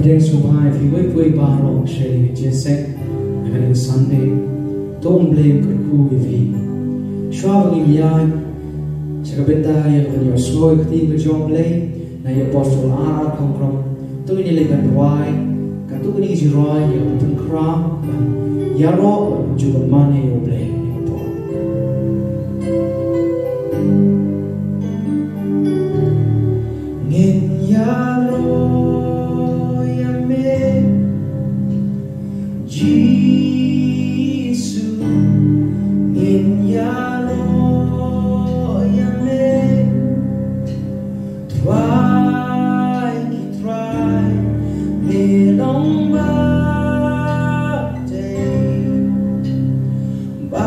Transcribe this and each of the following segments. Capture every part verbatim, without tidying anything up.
Thanks for bye. If you wait for a bar or share, you just say, "I'm gonna Sunday." Don't blame Kurku with him. Shwa bang im yai. Shaka benda ya kan yo slow kati ka jong blame. Na ya Apostle R R Kongkrom. Tu ini lekan ruai. Katu ini ji ruai ya kan pun kram. Ya ro juga mana ya blame. Ngin ïaroh ïa me, Jisu, ngin ïaroh ïa me. Trai ki trai, me long ba dei. Ba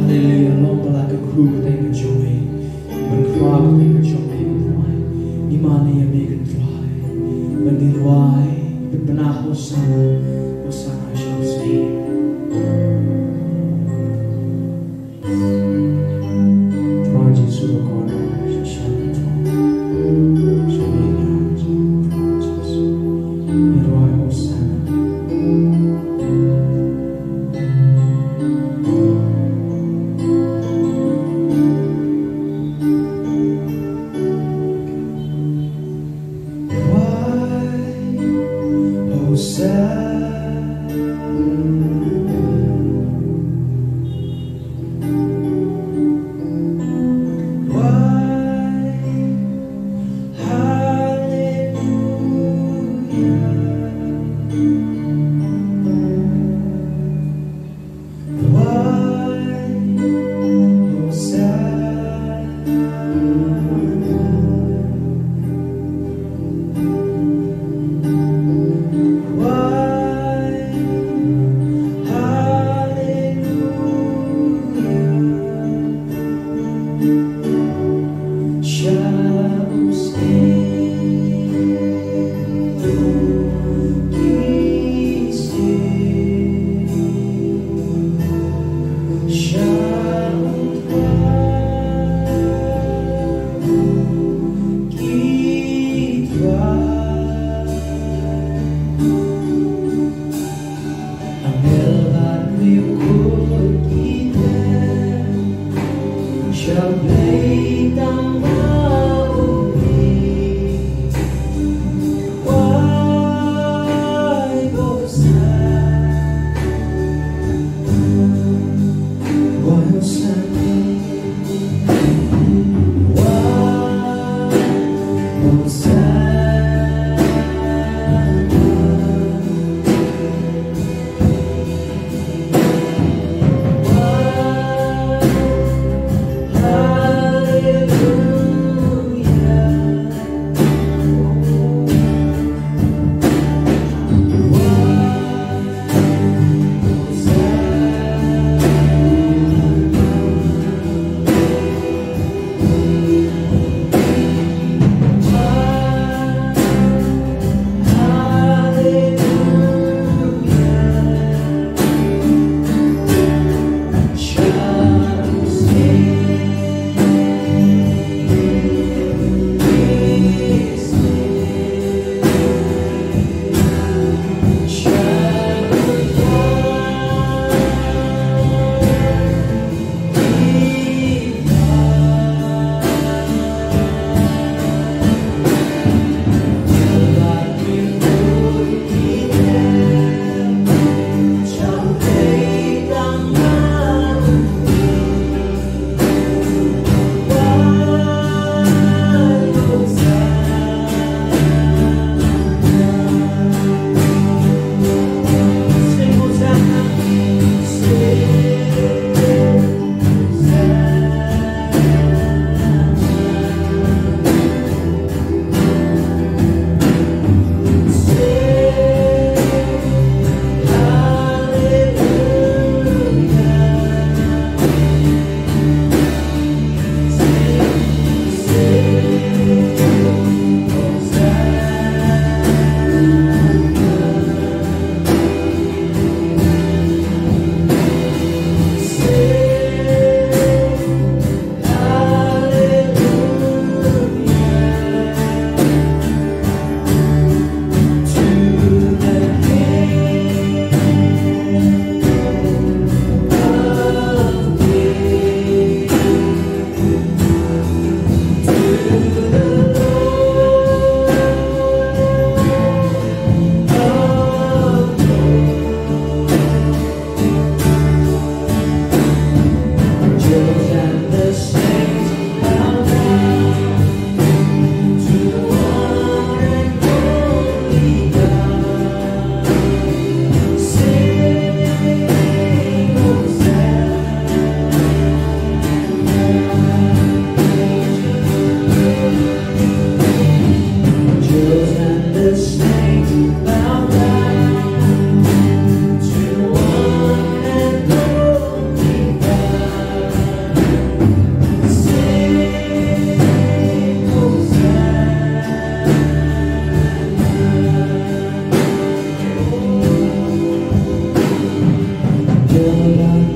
Haleluya, long ba la kyrkhu ka kyrteng ka jong me, ban khraw ka kyrteng ka jong me, Trai. Ngi mane ïa me, Trai, ban ngi duwai, ban bna Hosana, Hosana sha u Syiem. Trai Jisu, ko Trai, shisha, Trai. Shisha, Trai Jisu. Ngi duwai, Hosana.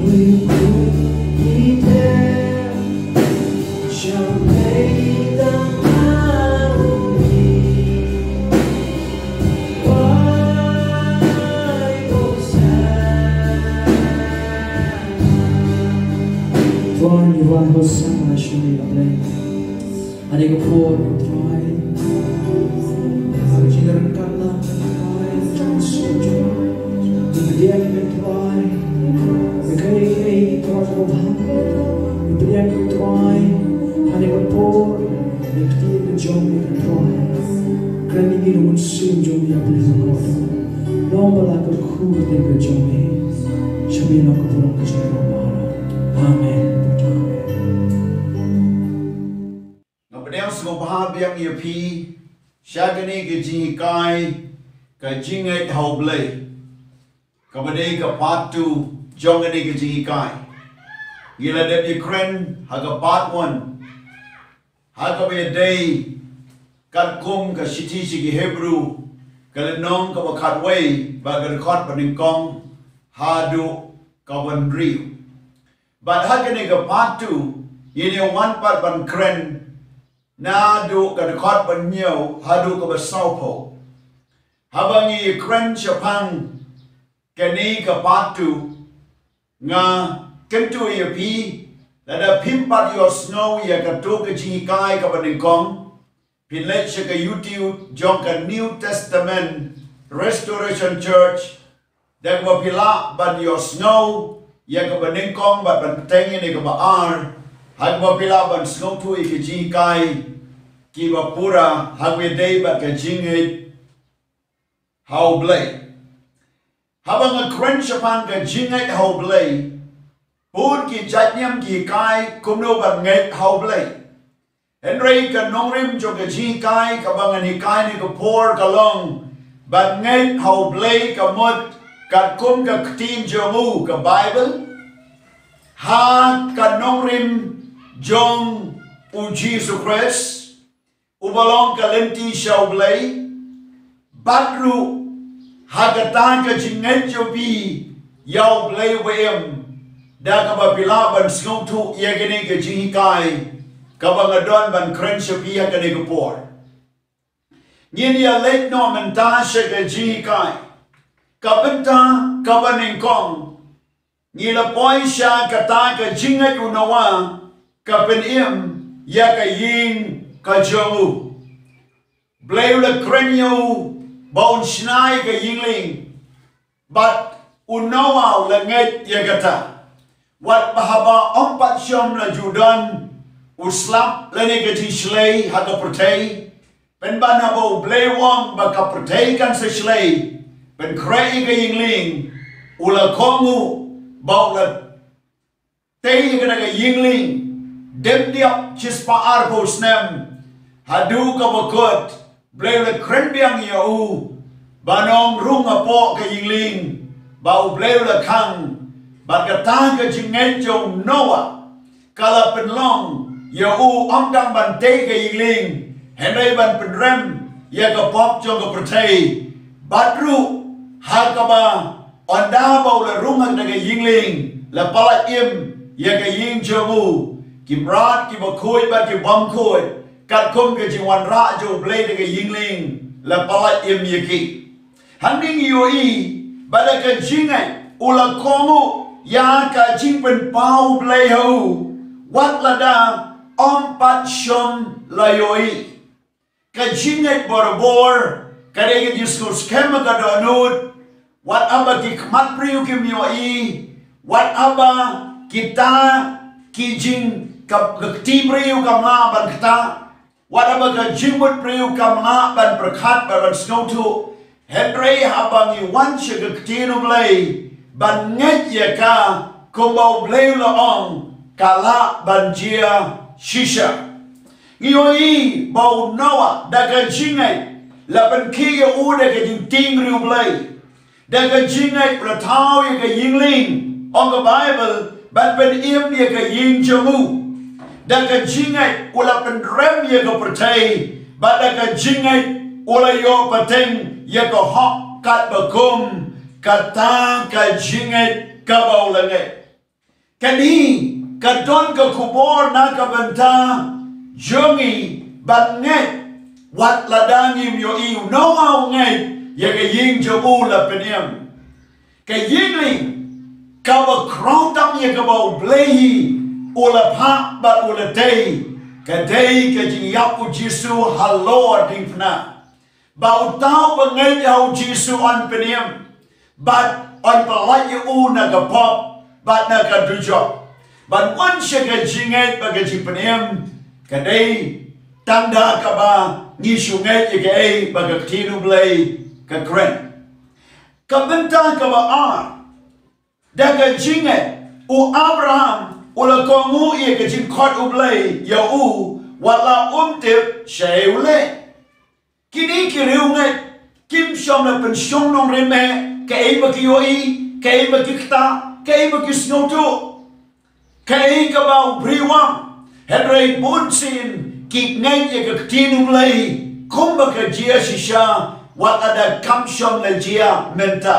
Trai, ngi wan Hosanna sha ïing U Blei. Ha kane ka por, Trai, ha ka jingryngkat lang, Trai, jong u sngewthuh, ngi pdiang ïa me, Trai, ïa kaei kaei, Trai, kaba bha, ngi pdiang ïa me, Trai, ha kane ka por, ïa ka ktien ka jong me, Trai. Kren ïa ngi da u Mynsiem jong me, ïa U Blei, ïa ka ktien ka jong me. Sha me ka burom ka jong me. Amen. Amen. Nga pdiang sngewbha biang ïa phi sha kane ka jinghikai, ka jingngeit ha U Blei, kaba dei ka part two jong kane ka jinghikai. Ngi la dep ïakren ha ka part one ha kaba ïadei katkum ka shithi sha ki Hebru, ka lynnong kaba khatwei, bad ka dkhot banyngkong haduh kaba hynriew. Bad ha kane ka part two, ngin ïa wan pat ban kren naduh ka dkhot bahynñiew haduh kaba sawphew. Haba ngi kren shaphang kane ka part two, nga kyntu ïa phi, lada phim pat ïohsngew ïa kato ka jinghikai kaba nyngkong, phin leit sha ka YouTube jong ka New Testament Restoration Church, da kaba phi lah ban ïohsngew ïa kaba nyngkong bad ban bteng ïa kaba ar, ha kaba phi lah ban sngewthuh ïa ka jinghikai kiba pura, ha kaba ïadei bad ka jingngeit ha U Blei. Haba nga kren shaphang ka jingngeit ha U Blei, bun ki jait niam ki hikai kumno ban ngeit ha U Blei. Hynrei ka nongrim jong ka jinghikai kaba ngan hikai ha kane ka por ka long ban ngeit ha U Blei ka mut katkum ka ktien jong u, ka Baibl, ha ka nongrim jong U Jisu Khrist, uba long ka lynti sha U Blei, bad ruh ha kata ka jingngeit jong phi ïa U Blei uba im, da kaba phi lah ban sngewthuh ïa kane ka jinghikai kaba nga don ban kren sha phi ha kane ka por. Ngin ïa leit noh mynta sha ka jinghikai. Ka bynta kaba nyngkong, ngi la poi sha kata ka jingngeit u Noah ka pynim ïa ka ïing ka jong u. Blei u la kren ïa u ba un shna ïa ka ïing lieng, bad u Noah u la ngeit ïa kata. Wat ba haba ym pat shym la ju don u slap lane ka jingshlei ha ka pyrthei, pynban haba U Blei u ong ba ka pyrthei kan sa shlei, pynkhreh ïa ka ïing lieng, u la kohnguh ba u la tei ïa kata ka ïing lieng, dep diap shispah arphew snem, haduh kaba kut, Blei u la kren biang ïa u ban ym rung hapoh ka ïing lieng, ba U Blei u la khang. Bad kata ka jingngeit jong u Noah ka la pynlong ïa u ym tang ban tei ka ïing lieng, hynrei ban pynrem ïa ka pop jong ka pyrthei. Bad ruh ha kaba ynda ba u la rung ha kata ka ïing lieng, la palat im ïa ka ïing jong u. Ki mrad kiba khuid bad ki bym khuid, katkum ka jingwanrah jong U Blei da ka ïing lieng, la palat im ïa ki. Hangne ngi ïohi ba da ka jingngeit u la kohnguh ïa ka jingpynpaw U Blei ha u, wat lada ym pat shym la ïohi. Ka jingngeit barabor ka dei ka jingsngewskhem ha ka dohnud, wat haba ki khmat briew kim ïohi, wat haba kita ki jing ka, ka kti briew kam lah ban kta, wat haba ka jingmut briew kam lah ban pyrkhat bad ban sngewthuh, hynrei haba ngi wan sha ka ktien U Blei ban ngeit ïa ka, kumba U Blei u la ong, ka lah ban jia shisha. Ngi ïohi ba u Noah da ka jingngeit la pynkhih ïa u da ka jingtieng ri U Blei. Da ka jingngeit u la thaw ïa ka ïing lieng, ong ka Baibl, bad pynim ïa ka ïing jong u. Da ka jingngeit u la pynrem ïa ka pyrthei, bad da ka jingngeit u la ïoh pateng ïa ka hok katba kum. Kata ka jingngeit kaba u la ngeit. Kane ka don ka khubor na ka bynta jong ngi ban ngeit wat lada ngim ïohi u Noah u ngeit ïa ka ïing jong u la pynim. Ka ïing lieng kaba khraw tam ïa kaba U Blei hi u la phah bad u la tei, ka dei ka jingïap U Jisu halor diengphna. Ba uta uba ngeit ïa U Jisu yn pynim bad yn pyllait ïa u na ka pop bad na ka dujok. Ban wan sha ka jingngeit bad ka jingpynim, ka dei tang da kaba ngi shu ngeit ïa kaei ba ka ktien U Blei ka kren. Ka bynta kaba ar, da ka jingngeit u Abraham u la kohnguh ïa ka jingkhot U Blei ïa u, wat la um tip shaei u leit. Kine ki riewngeit kim shym la pynshong nongrim eh kaei ba ki ïohi, kaei ba ki ktah, kaei ba ki sngewthuh, kaei kaba u briew u ong. Hynrei bunsien ki ngeit ïa ka ktien U Blei kumba ka jia shisha, wat lada kam shym la jia mynta.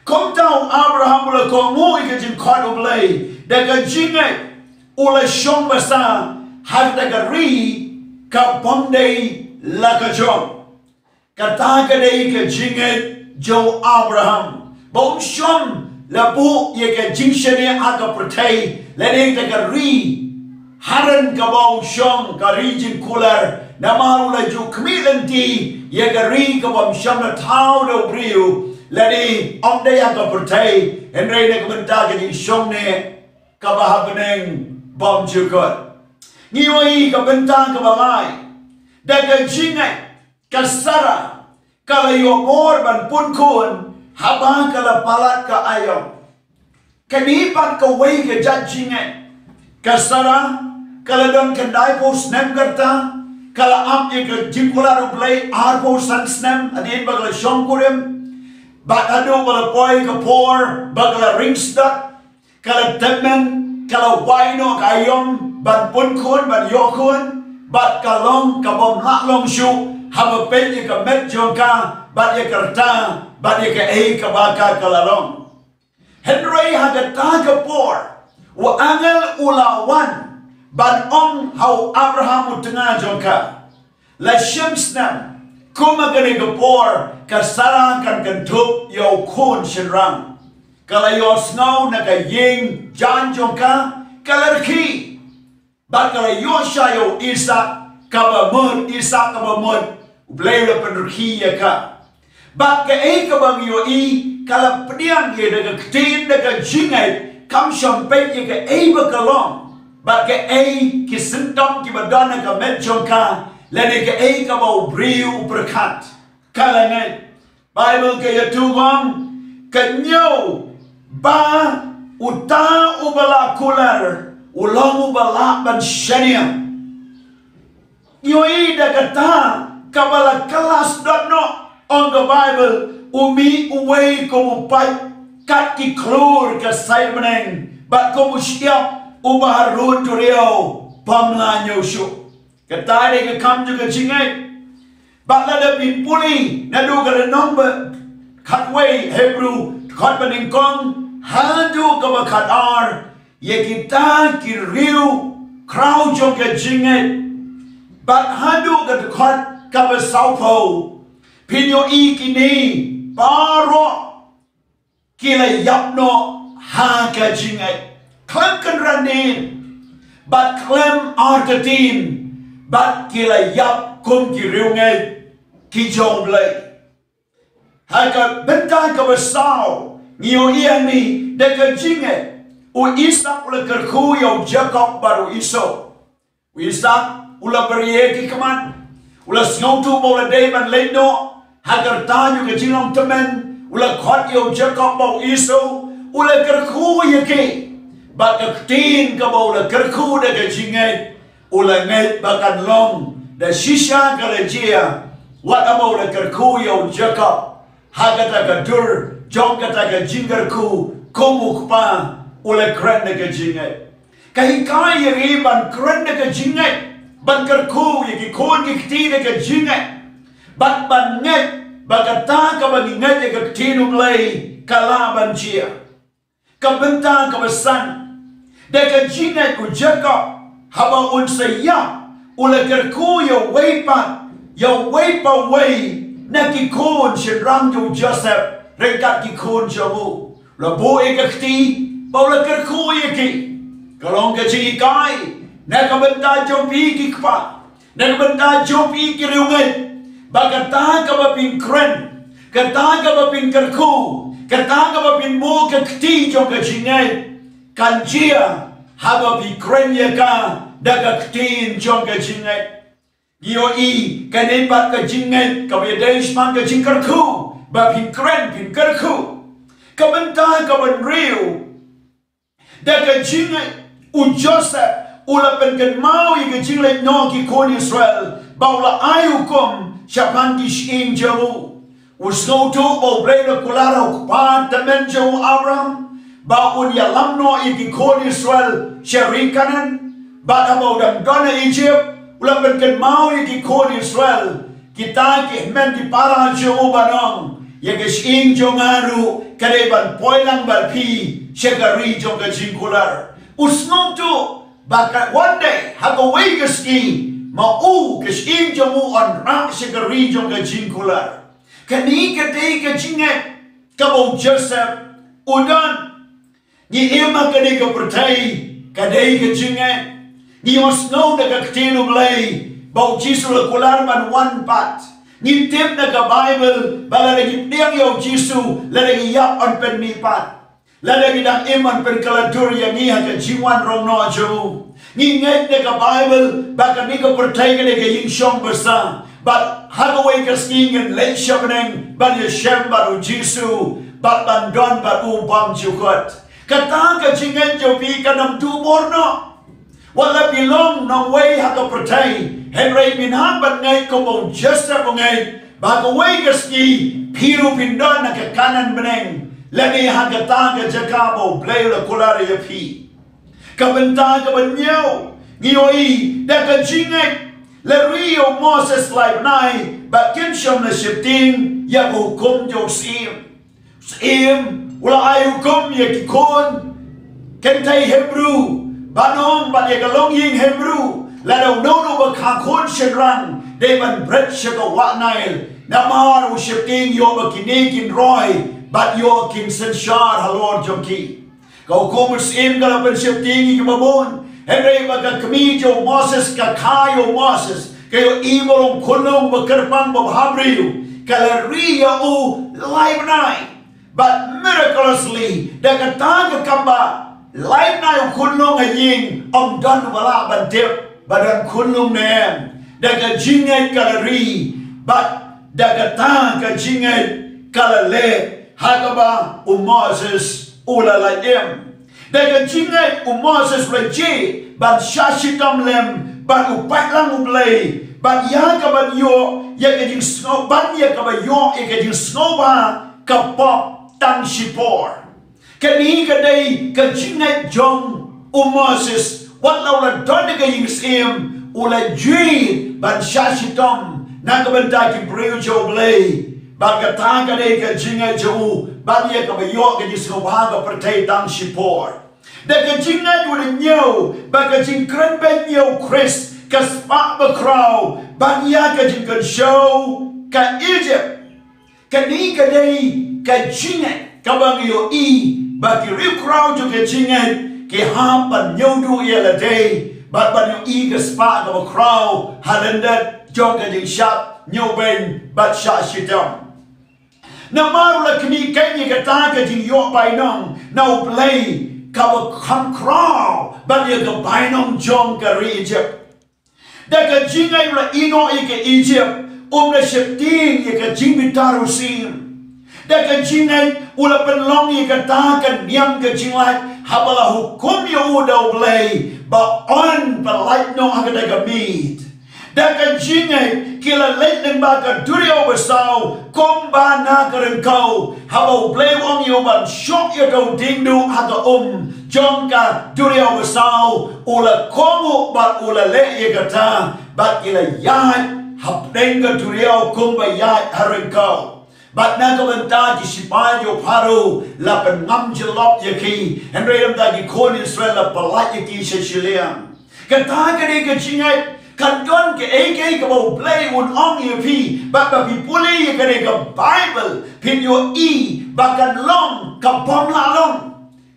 Kumta u Abraham u la kohnguh ïa ka jingkhot U Blei, da ka jingngeit u la shong basa ha kata ka ri kaba ym dei la ka jong. Kata ka dei ka jingngeit jong u Abraham, ba um shym la buh ïa ka jingshaniah ha ka pyrthei lane da ka ri Haran kaba u shong, ka ri jingkular, namar u la ju khmih lynti ïa ka ri kaba ym shym la thaw da u briew lane ym dei ha ka pyrthei, hynrei na ka bynta ka jingshong ne kaba ha bneng bymjukut. Ngi ïohi ka bynta kaba lai, da ka jingngeit ka Sara ka la ïoh bor ban pun khun haba ka la palat ka aïom. Kane pat kawei ka jait jingngeit. Ka Sara ka la don khyndaiphew snem ka rta, ka la ap ïa ka jingkular U Blei arphew san snem hadien ba ka la shong kurim. Bad haduh ba la poi ka por ba ka la ring sdot, ka la tymmen, ka la wai noh ka aïom ban pun khun, ban ïoh khun, bad ka long kabym lah long shuh haba peit ïa ka met jong ka bad ïa ka rta bad ïa kaei kaba ka ka la long. Hynrei ha kata ka por u angel u la wan ban ong ha u Abraham u tnga jong ka, la shim snem, kum ha kane ka por ka Sara kan kynthup ïa u khun shynrang. Ka la ïohsngew na ka ïing jaiñ jong ka, ka la rkhie. Bad ka la ïoh shah ïa u Isaak kaba mut, Isaak kaba mut U Blei u la pynrkhie ïa ka. Bad kaei kaba ngi ïohi, ka la pdiang ïa da ka ktien da ka jingngeit, kam shym peit ïa kaei ba ka long bad kaei ki symptom kiba don ha ka met jong ka, lane kaei kaba u briew u pyrkhat. Ka la ngeit. Baibl ka ïathuh, ka ñiew ba uta uba la kular u long uba lah ban shaniah. Ngi ïohi da kata kaba la kylla sdot noh, ong ka Baibl, u mih uwei kum u pait kat ki khlur ka sait bneng bad kum u shyiap uba harud duriaw bym lah ñiew shuh. Kata dei ka kam jong ka jingngeit. Bad lada phi pule naduh ka lynnong ba khatwei Hebru, dkhot ba nyngkong haduh kaba khatar, ïa kita ki riew khraw jong ka jingngeit. Bad haduh ka dkhot kaba sawphew, phin ïohi kine baroh ki la ïap noh ha ka jingngeit, khlem kynran dien bad khlem artatien, bad ki la ïap kum ki riewngeit ki jong U Blei. Ha ka bynta kaba saw ngi ïohi hangne da ka jingngeit u Isaak u la kyrkhu ïa u Jakob bad u Esau. U Isaak u la byrngem ki khmat, u la sngewthuh ba u la dei ban leit noh ha ka rta jong ka jinglong tymmen, u la khot ïa u Jakob bad u Esau, u la kyrkhu ïa ki. Bad ka ktien kaba u la kyrkhu da ka jingngeit, u la ngeit ba kan long da shisha ka la jia. Wat haba u la kyrkhu ïa u Jakob ha kata ka dur jong kata ka jingkyrkhu kum u kpa, u la kren da ka jingngeit. Ka hikai ïa ngi ban kren da ka jingngeit, ban kyrkhu ïa ki khun ki kti da ka jingngeit, bad ban ngeit ba kata kaba ngi ngeit ïa ka ktien U Blei ka lah ban jia. Ka bynta kaba san, Da ka jingngeit u Jakob, haba un sa ïap, u la kyrkhu ïa uwei pat, ïa uwei pa uwei na ki khun shynrang jong u Joseph, ryngkat ki khun jong u. La buh ïa ka kti, bad u la kyrkhu ïa ki. Ka long ka jinghikai na ka bynta jong phi ki kpa, na ka bynta jong phi ki riewngeit, ba kata kaba phin kren, kata kaba phin kyrkhu, kata kaba phin buh ka kti jong ka jingngeit, kan jia haba phi kren ïa ka da ka ktien jong ka jingngeit. Ngi ïohi kane pat ka jingngeit kaba ïadei shaphang ka jingkyrkhu, ba phin kren, phin kyrkhu. Ka bynta kaba hynriew, da ka jingngeit u Joseph u la pynkynmaw ïa ka jingleit noh ki khun Israel, bad u la ai hukum shaphang ki shyieng jong u. U sngewthuh ba U Blei u la kular ha u kpa tymmen jong u Abraham, ba un ïalam noh ïa ki khun Israel sha ri Kanaan. Bad haba u dang don ha Egypt, u la pynkynmaw ïa ki khun Israel, kita ki hynmen ki para jong u, ban ong, ïa ka shyieng jong nga ruh ka dei ban poi lang bad phi sha ka ri jong ka jingkular. U sngewthuh ba ka, one day, ha kawei ka sngi, ma u, ka shyieng jong u yn rah sha ka ri jong ka jingkular. Kane ka dei ka jingngeit kaba u Joseph u don. Ngi im ha kane ka pyrthei, ka dei ka jingngeit. Ngi ïohsngew na ka ktien U Blei ba u Jisu u la kular ban wan pat. Ngi tip na ka Baibl ba lada ngi pdiang ïa u Jisu, lada ngi ïap, yn pynmih pat. Lada ngi dang im, yn pynkylla dur ïa ngi ha ka jingwan rong noh jong u. Ngi ngeit na ka Baibl ba kane ka pyrthei ka dei ka ïingshong basa, bad ha kawei ka sngi ngin leit sha bneng ban ïashem bad u Jisu, bad ban don bad u bymjukut. Kata ka jingngeit jong phi kan ym duh bor noh. Wat la phi long nongwei ha ka pyrthei, hynrei phin hap ban ngeit kumba u Joseph u ngeit, ba ha kawei ka sngi phi ruh phin don ha ka Kanaan bneng, lane ha kata ka jaka ba U Blei u la kular ïa phi. Ka bynta kaba hynñiew, ngi ïohi da ka jingngeit la ri ïa u Moses lai bnai, bad kin shym la sheptieng ïa ka hukum jong u syiem. Syiem u la ai hukum ïa ki khun kynthei Hebru, ban ong bad ïa ka longïing Hebru, lada uno uno uba kha khun shynrang, dei ban bret sha ka wah Nail, namar u sheptieng ïoh ba kine kin roi bad ïoh kin synshar halor jong ki. Ka hukum u syiem ka la pynsheptieng ïa kiba bun. Hynrei ba ka kmie jong u Moses ka kha ïa u Moses, ka ïohi ba long khunlung ba kyrpang ba bhabriew, ka la ri ïa u lai bnai. But miraculously, da kata ka kam ba lai bnai u khunlung ha ïing, ym don uba lah ban tip ba don khunlung ne em. Da ka jingngeit ka la ri, bad da kata ka jingngeit ka la leh ha kaba u Moses u la lait im. Da ka jingngeit u Moses u la jied ban shah shitom lem bad u paidlang U Blei, bad ïa kaban ïoh ïa ka jingsngew, bad ïa kaba ïoh ïa ka jingsngewbha ka pop tang shipor. Kane ka dei ka jingngeit jong u Moses, wat la u la don ha ka ïing syiem, u la jied ban shah shitom na ka bynta ki briew jong U Blei. Bad kata ka dei ka jingngeit jong u, bad ïa kaba ïoh ka jingsngewbha ka pyrthei tang shipor. Da ka jingngeit u la ñiew, bad ka jingkren beiñ ïa u Khrist, ka spah bakhraw, bad ïa ka jingkynshew ka Egypt. Kane ka dei ka jingngeit kaba ngi ïohi ba ki riewkhraw jong ka jingngeit ki hap ban ñiew duh ïa lade, bad ban ïohi ka spah kaba khraw ha lyndet jong ka jingshah ñiewbeiñ bad shah shitom. Namar u la khmih keiñ ïa kata ka jingïoh bainong na U Blei kaba kham khraw bad ïa ka bainong jong ka ri Egypt. Da ka jingngeit u la ïeh noh ïa ka Egypt, um la sheptieng ïa ka jingbitar u syiem. Da ka jingngeit u la pynlong ïa kata ka niam ka jinglait haba la hukum ïa u da U Blei ba yn pyllait noh ha kata ka miet. Da ka jingngeit ki la leit lyngba ka duriaw basaw kumba na ka ryngkew, haba U Blei u ong ïa u ban shoh ïa uta u dieng duh ha ka um jong ka duriaw basaw, u la kohnguh bad u la leh ïa kata, bad ki la ïaid hapdeng ka duriaw kumba ïaid ha ryngkew. Bad na ka bynta ki shipai jong u Pharaoh la pynngam jyllop ïa ki, hynrei na ka bynta ki khun Israel la pyllait ïa ki sha shiliang. Kata ka dei ka jingngeit, kan don kaei kaei kaba U Blei un ong ïa phi, bad ba phi pule ïa ka dei ka Baibl, phin ïohi ba kan long kaba ym lah long.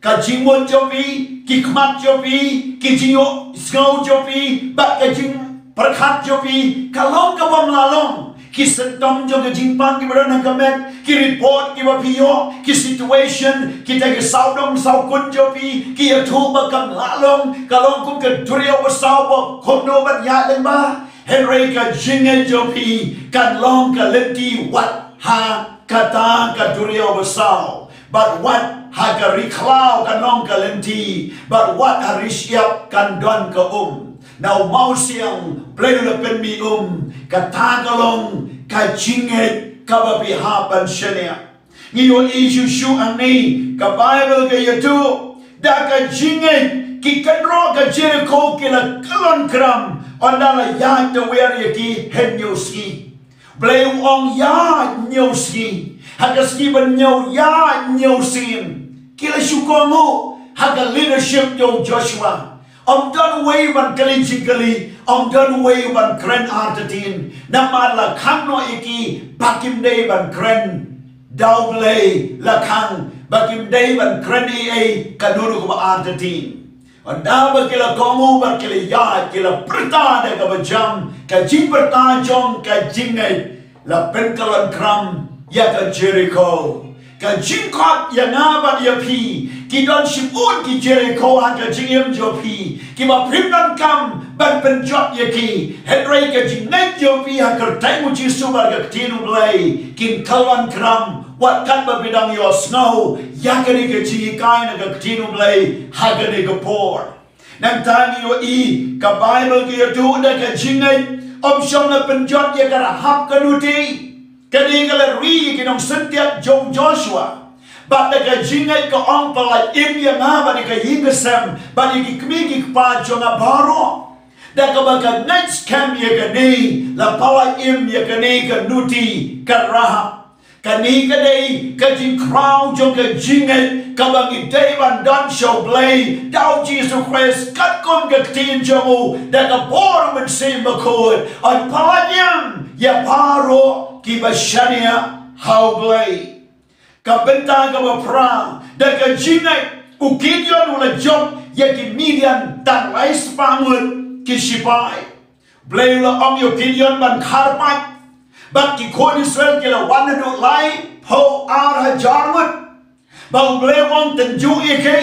Ka jingmut jong phi, ki khmat jong phi, ki jingïohsngew jong phi, bad ka jingpyrkhat jong phi, ka long kaba ym lah long. Ki symptom jong ka jingpang kiba don ha ka met, ki report kiba phi ïoh, ki situation, kita ki sawdong sawkun jong phi, ki ïathuh ba kam lah long, ka long kum ka duriaw basaw ba kumno ban ïaid lyngba. Hynrei ka jingngeit jong phi kan long ka lynti wat ha kata ka duriaw basaw, bad wat ha ka ri khlaw kan long ka lynti, bad wat ha ri shyiap kan don ka um. Na u mawsiang Blei u la pynmih um, kata ka long ka jingngeit kaba phi hap ban shaniah. Ngi ïohi shuh shuh hangne, ka Baibl ka ïathuh, da ka jingngeit ki kynroh ka Jerikho ki la kyllon kram, ynda la ïaid tawiar ïa ki hynñiew sngi. Blei u ong ïaid hynñiew sngi, ha ka sngi ban hynñiew ïaid hynñiew sien. Ki la shu kohnguh ha ka leadership jong u Joshua. Ym don uwei ban kylli jingkylli, ym don uwei ban kren artatien. Namar la khang noh ïa ki ba kim dei ban kren da U Blei, la khang ba kim dei ban kren ei ei kano kano kaba artatien. Ynda ba ki la kohnguh bad ki la ïaid, ki la pyrta da kaba jam, ka jingpyrta jong ka jingngeit la pynkyllon kram ïa ka Jerikho. Ka jingkhot ïa nga bad ïa phi, ki don shibun ki Jerikho ha ka jingim jong phi, kiba phim donkam ban pynjot ïa ki. Hynrei ka jingngeit jong phi ha kyrteng u Jisu bad ka ktien U Blei kin kyllon kram, wat katba phi dang ïohsngew ïa kane ka jinghikai na ka ktien U Blei ha kane ka por. Nangta ngi ïohi, ka Baibl ka ïathuh da ka jingngeit, ym shym la pynjot ïa ka Rahab ka nuti. Kane ka la ri ïa ki nongsyntiat jong u Joshua. Bad da ka jingngeit ka ong, pyllait im ïa nga bad ïa ka ïing ka sem, bad ïa ki kmie ki kpa jong nga baroh. Da kaba ka ngeit skhem ïa kane, la pyllait im ïa kane ka nuti ka Rahab. Kane ka dei ka jingkhraw jong ka jingngeit kaba ngi dei ban don sha U Blei da u Jisu Khrist, katkum ka ktien jong u, da ka bor u Mynsiem Bakhuid, yn pyllait im ïa baroh kiba shaniah ha U Blei. Ka bynta kaba phra, da ka jingngeit u Gideon u la jop ïa ki Midian tang lai spah ngut ki shipai. Blei u la ong ïa u Gideon ban khar pat. Bad ki khun Israel ki la wan haduh laiphew ar hajar ngut. Bad U Blei u ong tynjuh ïa ki.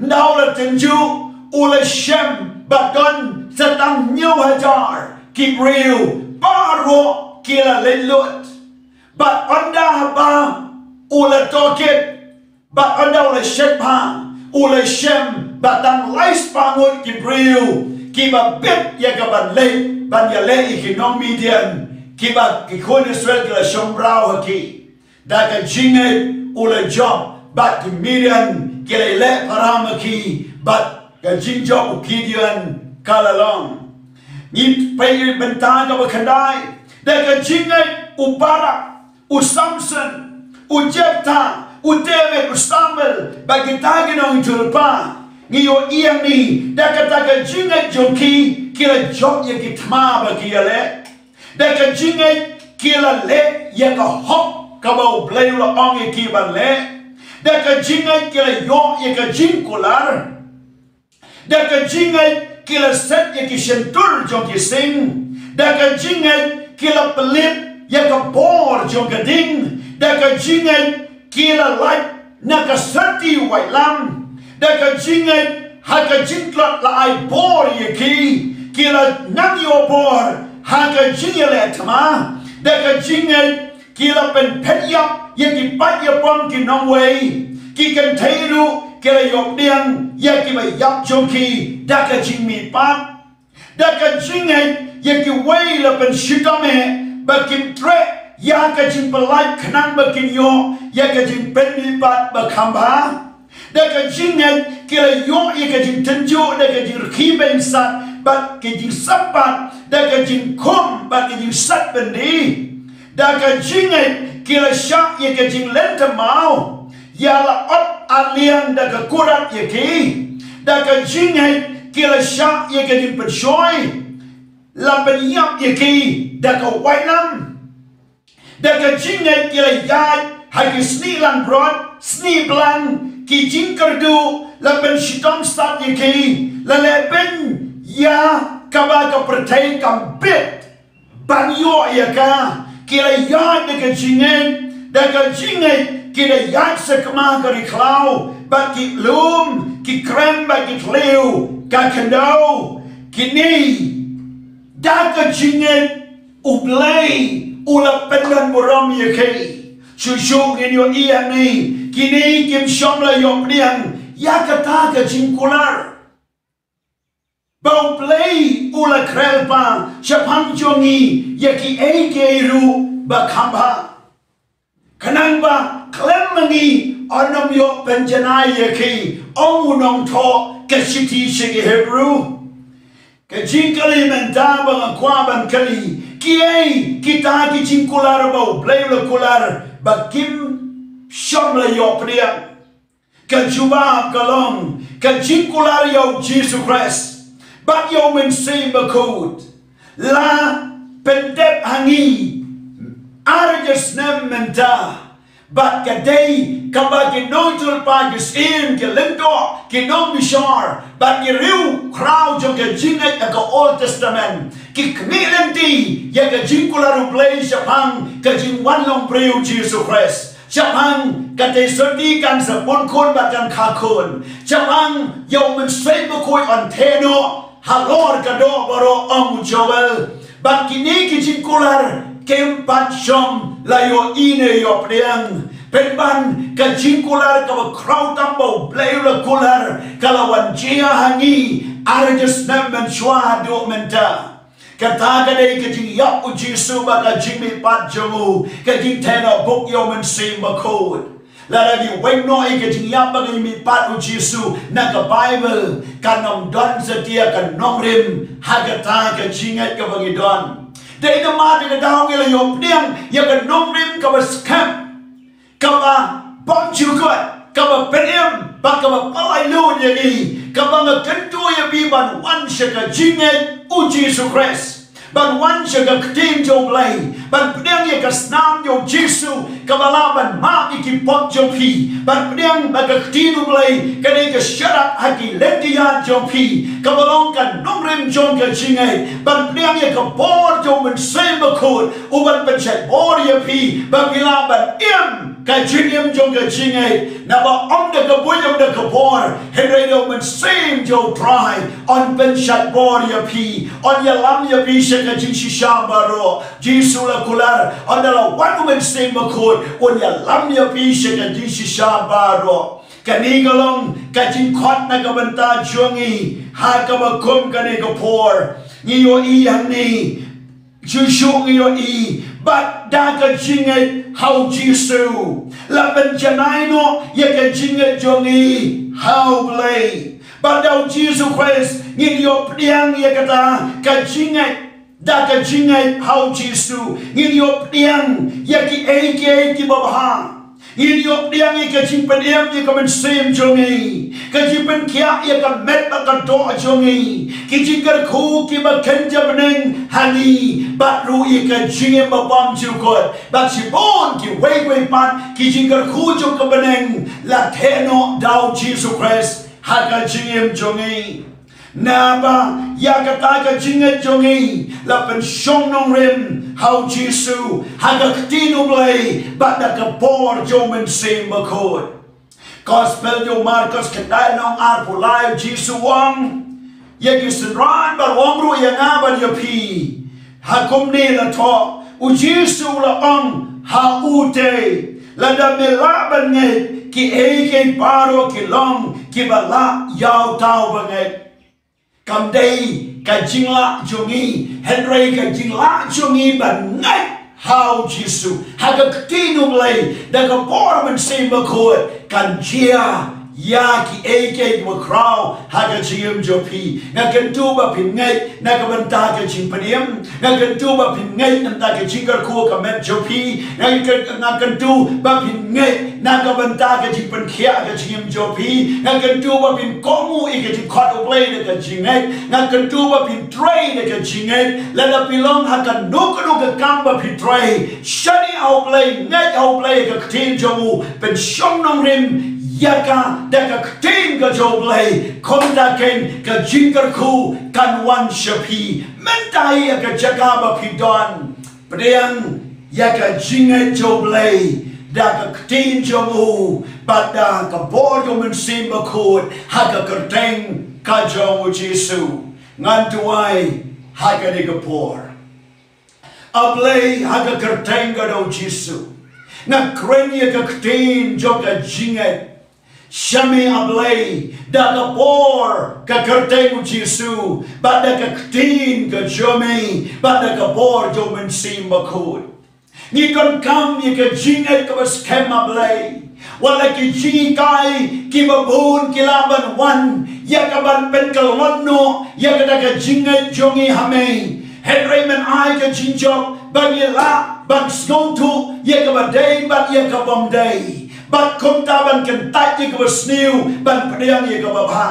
Ynda u la tynjuh, u la shem ba don sa tang hynñiew hajar ki briew, baroh ki la leit lut. Bad ynda haba u la tohkit, bad ynda u la shet bha, u la shem ba tang lai spah ngut ki briew kiba bit ïa ka ban leit ban ïaleh ïa ki nong Midian, kiba ki khun Israel ki la shong mraw ha ki. Da ka jingngeit u la jop, bad ki Midian ki la ïaleh param ha ki, bad ka jingjop u Gideon ka la long. Ngi peit ïa ka bynta kaba khyndai, da ka jingngeit u Barak, u Samson, u Jephtha, u David, u Samuel, bad kita ki nongïathuhlypa. Ngi ïohi hangne, da kata ka jingngeit jong ki, ki la jop ïa ki thma ba ki ïaleh. Da ka jingngeit ki la leh ïa ka hok kaba U Blei u la ong ïa ki ban leh. Da ka jingngeit ki la ïoh ïa ka jingkular. Da ka jingngeit ki la set ïa ki shyntur jong ki sing. Da ka jingngeit ki la pynlip ïa ka bor jong ka ding. Da ka jingngeit ki la lait na ka syrti waitlam. Da ka jingngeit ha ka jingtlot la ai bor ïa ki. Ki la nang ïoh bor ha ka jingïaleh thma. Da ka jingngeit ki la pynphet ïap ïa ki paid ïapom ki nongwei. Ki kynthei ruh ki la ïoh pdiang ïa kiba ïap jong ki da ka jingmihpat. Da ka jingngeit ïa kiwei la pynshitom eh ba kim treh ïa ka jingpyllait khnang ba kin ïoh ïa ka jingpynmihpat ba kham bha. Da ka jingngeit ki la ïoh ïa ka jingtynjuh da ka jingrkhie beiñsat bad ka jingsympat, da ka jingkhum bad ka jingsat byndi. Da ka jingngeit ki la shah ïa ka jingleh thymmai, ïa la ot aliang da ka kurat ïa ki, da ka jingngeit ki la shah ïa ka jingpynshoi, la pynïap ïa ki da ka waitlam. Da ka jingngeit ki la ïaid ha ki snieh langbrot, snieh blang, ki jingkyrduh la pynshitom stad ïa ki, la leh beiñ ïa kaba ka pyrthei kam bit ban ïoh ïa ka. Ki la ïaid da ka jingngeit, da ka jingngeit ki la ïaid sakma ka ri khlaw, bad ki lum, ki krem bad ki thliew ka khyndew. Kine da ka jingngeit U Blei u la pyndon burom ïa ki. Shuh shuh ngin ïohi hangne, kine kim shym la ïoh pdiang ïa kata ka jingkular ba U Blei u la khreh lypa shaphang jong ngi ïa kiei kiei ruh ba kham bha. Khnang ba khlem ma ngi yn ym ïoh pynjanai ïa ki, ong u nongthoh ka shithi sha ki Hebru. Ka jingkylli mynta ba nga kwah ban kylli, kiei kita ki jingkular ba U Blei u la kular ba kim shym la ïoh pdiang? Ka jubab ka long ka jingkular ïa U Jisu Khrist bad ïa U Mynsiem Bakhuid. La pyndep ha ngi ar hajar snem mynta, bad ka dei kaba ki nongïathuhlypa, ki syiem, ki lyngdoh, ki nongbishar bad ki riewkhraw jong ka jingngeit ha ka Old Testament ki khmih lynti ïa ka jingkular U Blei shaphang ka jingwan long briew U Jisu Khrist. Shaphang katei sotti kan sa pun khun bad kan kha khun. Shaphang ïa U Mynsiem Bakhuid yn theh noh halor ka doh baroh, ong u Joel. Bad kine ki jingkular kim pat shym la ïohi ne ïoh pdiang. Pynban ka jingkular kaba khraw tam ba U Blei u la kular ka la wan jia ha ngi ar hajar snem mynshuwa haduh mynta. Kata ka dei ka jingïap U Jisu bad ka jingmihpat jong u, ka jingtheh noh buk ïa U Mynsiem Bakhuid. Lada ngi weng noh ïa ka jingïap bad ka jingmihpat U Jisu na ka Baibl, kan ym don satia ka nongrim ha kata ka jingngeit kaba ngi don. Dei namar kata ka daw ngi la ïoh pdiang ïa ka nongrim kaba skhem, kaba bymjukut, kaba pynim bad kaba pyllait lut ïa ngi, kaba nga kyntu ïa phi ban wan sha ka jingngeit U Jisu Khrist, ban wan sha ka ktien jong U Blei, ban pdiang ïa ka snam jong U Jisu kaba lah ban map ïa ki pop jong phi, ban pdiang ba ka ktien U Blei ka dei ka sharak ha ki lynti ïaid jong phi, kaba long ka nongrim jong ka jingngeit, ban pdiang ïa ka bor jong U Mynsiem Bakhuid u ban pynshait bor ïa phi ba phi lah ban im ka jingim jong ka jingngeit, naba ym da ka buit ym da ka bor, hynrei da U Mynsiem jong U Trai yn pynshait bor ïa phi, yn ïalam ïa phi sha ka jingshisha baroh. Jisu la kular, ynda la wan U Mynsiem Bakhuid un ïalam ïa phi sha ka jingshisha baroh. Kane ka long ka jingkhot na ka bynta jong ngi ha kaba kum kane ka por. Ngi ïohi hangne, shuh shuh ngi ïohi, bad da ka jingngeit ha U Jisu la pynjanai noh ïa ka jingngeit jong ngi ha U Blei. Bad da U Jisu Khrist ngin ïoh pdiang ïa kata ka jingngeit. Da ka jingngeit ha U Jisu ngin ïoh pdiang ïa kiei kiei kiba bha. Ngin ïoh pdiang ïa ka jingpynim ïa ka mynsiem jong ngi, ka jingpynkhiah ïa ka met bad ka doh jong ngi, ki jingkyrkhu kiba kynja bneng ha ngi, bad ruh ïa ka jingim ba bymjukut. Bad shibun kiwei kiwei pat ki jingkyrkhu jong ka bneng la theh noh da U Jisu Khrist ha ka jingim jong ngi. Naba ïa kata ka jingngeit jong ngi la pynshong nongrim ha U Jisu, ha ka ktien U Blei bad da ka bor jong U Mynsiem Bakhuid. Gospel jong u Markos khyndai lynnong arphew lai, U Jisu u ong ïa ki synran bad u ong ruh ïa nga bad ïa phi. Ha kumne la thoh, U Jisu u la ong ha ute, lada me lah ban ngeit, kiei kiei baroh ki long kiba lah ïa uta uba ngeit. Kam dei ka jinglah jong ngi, hynrei ka jinglah jong ngi ban ngeit ha U Jisu, ha ka ktien U Blei, da ka bor Mynsiem Bakhuid, kan jia ïa kiei kiei kiba khraw ha ka jingim jong phi. Nga kyntu ba phin ngeit na ka bynta ka jingpynim. Nga kyntu ba phin ngeit na ka bynta ka jingkyrkhu ka met jong phi. Nga kyn-, nga kyntu ba phin ngeit na ka bynta ka jingpynkhiah ka jingim jong phi. Nga kyntu ba phin kohnguh ïa ka jingkhot U Blei da ka jingngeit. Nga kyntu ba phin trei da ka jingngeit. Lada phi long ha kano kano ka kam ba phi trei, shaniah ha U Blei, ngeit ha U Blei, ka ktien jong u, pynshong nongrim ïa ka da ka ktien ka jong U Blei. Kumta keiñ ka jingkyrkhu kan wan sha phi. Mynta ïa ka jaka ba phi don, pdiang ïa ka jingngeit jong U Blei da ka ktien jong u bad da ka bor jong U Mynsiem Bakhuid ha ka kyrteng ka jong U Jisu. Ngan duwai ha kane ka por. A Blei, ha ka kyrteng ka jong U Jisu, nga kren ïa ka ktien jong ka jingngeit. Sha me A Blei, da ka bor ka kyrteng U Jisu, bad da ka ktien ka jong me, bad da ka bor jong U Mynsiem Bakhuid. Ngi donkam ïa ka jingngeit kaba skhem, A Blei. Wat la ki jinghikai kiba bun ki lah ban wan ïa ka ban pynkyllon noh ïa kata ka jingngeit jong ngi ha me. Hynrei men ai ka jingjop ba ngi lah ban sngewthuh ïa kaba dei bad ïa ka bym dei, bad kumta ban kyntait ïa kaba sniew ban pdiang ïa kaba bha.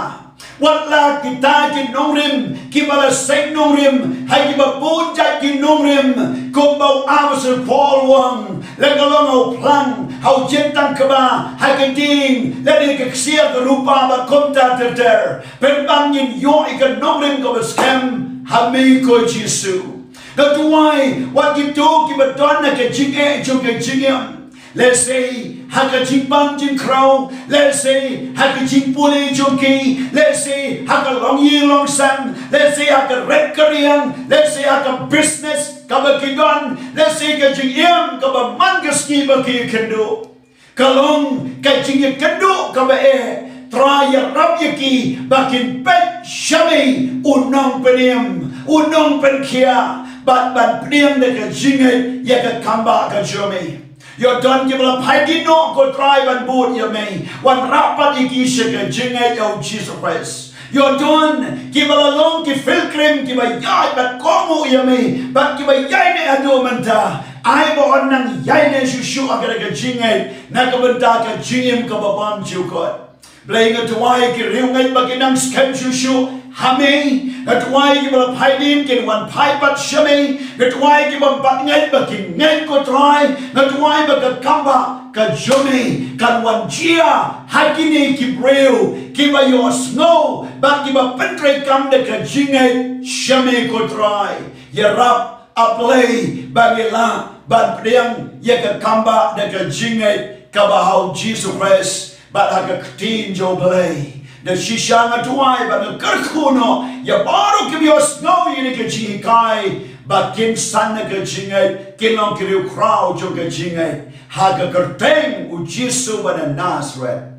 Wat la kita ki nongrim kiba la seng nongrim ha kiba bun jait ki nongrim, kumba u Apostol Paul u ong, la ka long ha u phlang, ha u jingtang kaba, ha ka ding, lane ka ksiar ka rupa bad kumta ter ter. Pynban ngin ïoh ïa ka nongrim kaba skhem ha me ko Jisu. Nga duwai wat kito kiba don ha ka jingeh jong ka jingim, lehse ha ka jingpang jingkhraw, lehse ha ka jingpule jong ki, lehse ha ka longïing longsem, lehse ha ka red ka riang, lehse ha ka business kaba ki don, lehse ka jingim kaba man ka sngi ba ki ïakynduh. Ka long ka jingïakynduh kaba eh. Trai, ïarap ïa ki ba kin peit sha me, u nongpynim, u nongpynkhiah, bad ban pdiang da ka jingngeit ïa ka kambah ka jong me. Ïoh don kiba la phai dien noh ko Trai ban bud ïa me, wanrah pat ïa ki sha ka jingngeit ïa U Jisu Khrist. Ïoh don kiba la long ki pilgrim kiba ïaid bad kohnguh ïa me, bad kiba ïaineh haduh mynta. Ai ba yn nang ïaineh shuh shuh ha kata ka jingngeit na ka bynta ka jingim kaba bymjukut. Blei, nga duwai ki riewngeit ba ki nang skhem shuh shuh ha me. Nga duwai kiba la phai dien kin wan phai pat sha me. Nga duwai ki bym pat ngeit ba kin ngeit ko Trai. Nga duwai ba ka kambah ka jong me kan wan jia ha kine ki briew kiba ïohsngew bad kiba pyntreikam da ka jingngeit sha me ko Trai. Ïarap, A Blei, ba ngi lah ban pdiang ïa ka kambah da ka jingngeit kaba ha U Jisu Khrist bad ha ka ktien jong U Blei. Da shisha nga duwai bad nga kyrkhu noh ïa baroh kiba ïohsngew ïa kane ka jinghikai ba kin san na ka jingngeit, kin long ki riewkhraw jong ka jingngeit, ha ka kyrteng U Jisu ba na Nasareth.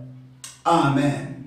Amen.